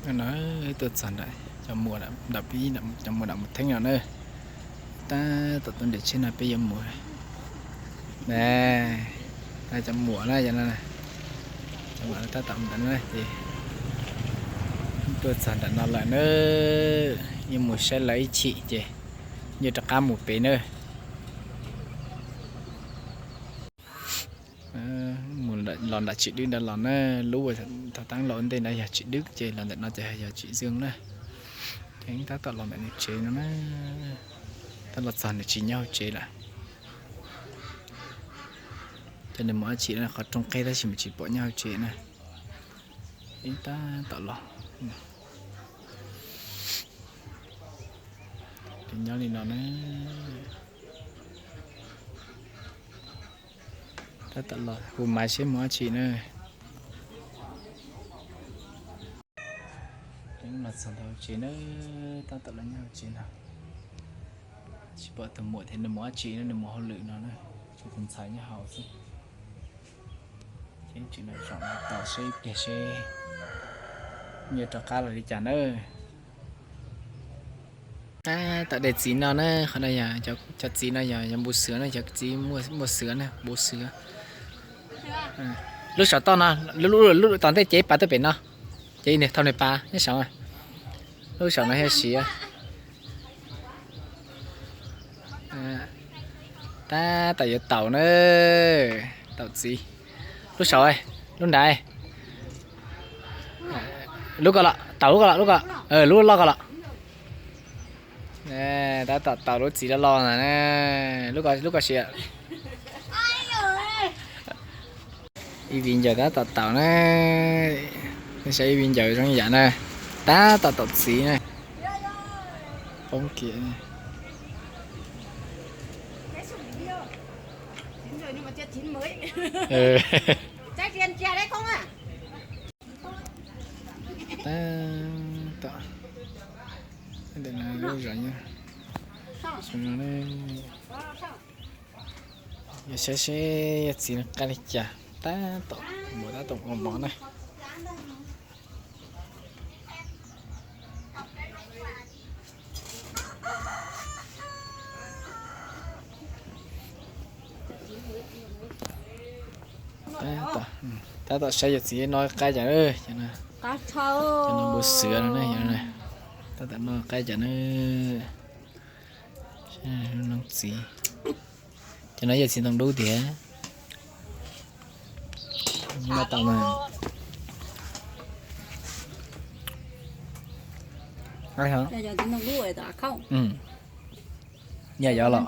No tuaj txog nram cov muam, nram pib, cov muam nram Mus Theeb no na. Tab tom tuaj nres tsheb no peb yuav mus. Cov muam na, cov muam tab tom ntawd na ces tuaj txog nram no lawm na. Yuav mus saib lawv ib chim ces yuav rov qab mus pem na. Mus los nram Tsim Dwb ntawd los na, lub thav teeb los ntej ntawd yog Tsim Dwb ces los ntawm no ces yog Tsim Zeej na. Ces tab tom los ntawm nws tsev no na, tab los txog nws tsis nyob hauv tsev lawm. Ces nws mus dab tsi na, qhov rooj qeb tab sis mas tsis pom nyob hauv tsev na. Tab tom los, ces nyob li no na. Tab tom los hu maiv seb mus dab tsi na. Los txog ntawm hauv tsev na, tab tom los nyob hauv tsev no. Tsis pom tus muam thiab nws mus dab tsi na, nws mus hauj lwm no na, tsuas tus ntxhais nyob hauv xwb. Ces tseem zaum tos seb ib pliag seb yuav rov qab los li cas na. Tab tom de txiv no na, qhov no yog cov txiv no yog npoo xwm na, cov txiv npoo xwm na, npoo xwm. Lub saum toj no, lub tom ntej cev pas tuaj pem no, ces nws thauj nws pas nyob saud. Lub saum no yog siav. Tab tom yuav taum na, taum txiv. Lub saum, lub nrad. Lub ko los, taum lub ko los, lub ko, lub loj ko los. Tab tom taum lub txiv loj loj ntag na. Lub ko, lub ko siav. Ib viv ncaus tab tom taum na. Nej saib ib viv ncaus zoo yam na, tab tom taum txiv na. Poob kiag. Tab tom, ntawm no lub zos, yog saib seb yawg txiv no qab li cas, tab tom, muam tab tom ua mov na. Tab tom saib yawg txiv no qab cas, cov no npoo xwm no, tab tom no qab cas na. Noob txiv, cov no yog txiv ntoo dub tiag. Noj tau na. Yog yog los.